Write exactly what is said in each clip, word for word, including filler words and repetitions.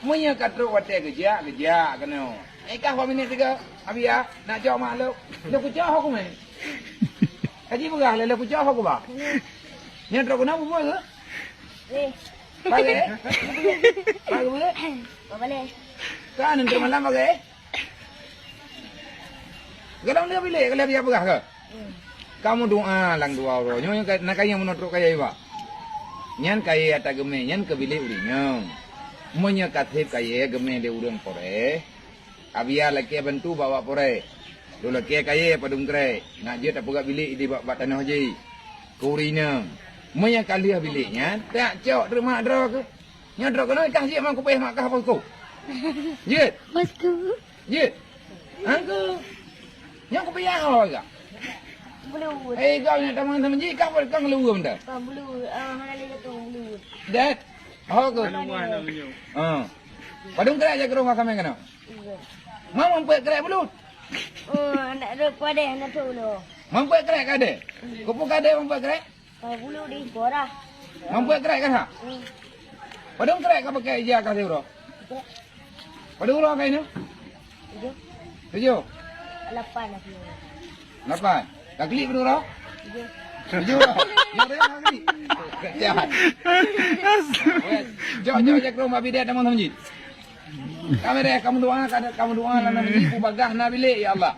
Meunyoe ka trok watèe geujak, geujak keunoe. Eh, kah bak minèt sigoe, Abia, nak cok mak lôn. Lôn kucok ho kumè. Kaji peugah lé, lôn kucok ho kuba. Nyan trok keunoe bubuih keuh? Eh. Pagai? Pagai bubuih? Pagai. Kan, untuk malam pagai? Golom lheueh bilék, golom Abia peugah keuh? Hmm. Kamoe doa lam dua uroe. Nyoe ka, na kayèe meunoe trok kayèe bak. Nyan kayèe ata geumè, nyan keu bilék ureueng inong. Meunyoe ka sép kayèe geumè lé ureueng poré, Abia lakèe bantu bak, bak poré. Lôn lakèe kayèe padum krèk, nak jeuet tapeugöt bilék di bak, bak tanoh jih. Keu ureueng inong. Meunyoe ka lheueh bilék nyan, tak cok treuk mak droe keuh. Nyoe trok keunoe kah jeuet mak kupéh mak kah posko. Jeuet. Posko. Jeuet. Hah? Nyoe kupéh ho kah? Bulu. Eh, kau nyoe tamong sama jih kah buat kau ngeluwe benda? Kau bulu, ah, hana lé jatuh bulu. Dat. Ho keuh. Hana lé. Ha. Padum krèk jak keu rumoh kami keunoe? Iya. Mak meupeue krèk bulu? Oh, anak dok padé, anak tu lo. Meupeue krèk kadé? Kupeue kadé meupeue krèk? Kalau bulu di sekolah. Mampu krek kan, ha? Hmm. Padum krek ka pakai ija ka siuroe? Krek. Padum uroe ka inong? Tujuh. Tujuh. Lapan aku. Lapan. Ka klik padum uroe? Tujuh. Tujuh uroe. Yang lain ka klik. Jahat. Jok, jok, jok ke rumah bidet nama masjid. Kami deh, kamu doa, kamu doa lah nama ni, ku bagah na bilik, ya Allah.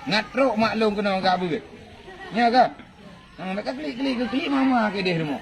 Ngat trok mak long kena ka beut. Ya kan? Ha, nak ka klik-klik ke klik mama ke deh rumoh.